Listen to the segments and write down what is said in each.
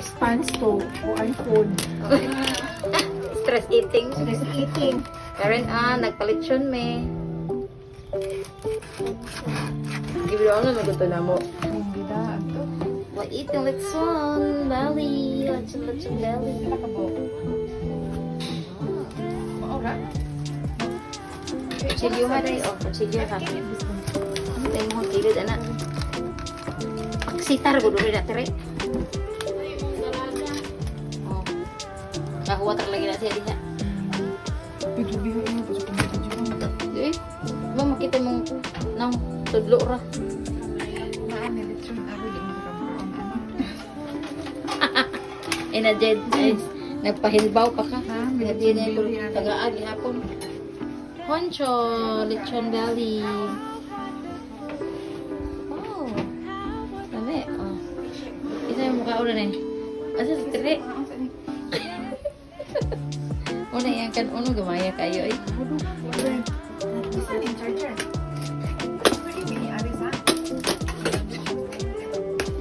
Response to kuan food. Stress eating. Stress eating. Karen, nagpalitsyon me. Give ano maguto na mo. Hindi da ato. We're eating lechon belly. Lechon, lechon belly. Pila ka buok? Maura. Kutsilyo ha, day. Oh, kutsilyo ha. Tayo mo kilid, ana. Paksitar, gudo rin na, tere. Oh. Kahuwa tar lagi na siya diha. Di, ba makita mong nang tudlo ra. Ina Jed, ay, nagpahilbaw pa ka. Ha? Hindi na yung tagaag hapon. Honcho, lechon belly. Wow. Dami, oh. Isa yung mukha una na eh. Asa sa tire? Una yan kan uno gamaya kayo eh. Isa ni charger. Pwede ni Arisa?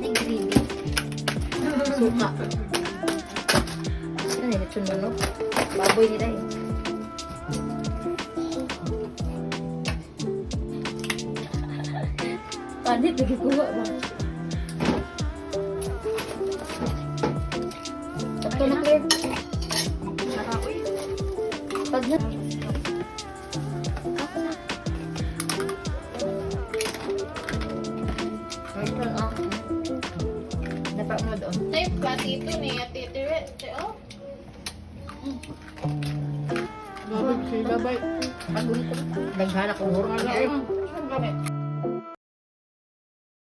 Ni gravy. Suka. Ano yung lechon manok? Baboy nila eh. Panit, nagikuha ba? Sakto na, Claire. Saka, uy. Pag na. Ako na. Lechon, oh. Napaunod on. Ay, platito ni Ate Tere. Oh. Babay, babay. Daghan akong hurot. Ang gamit.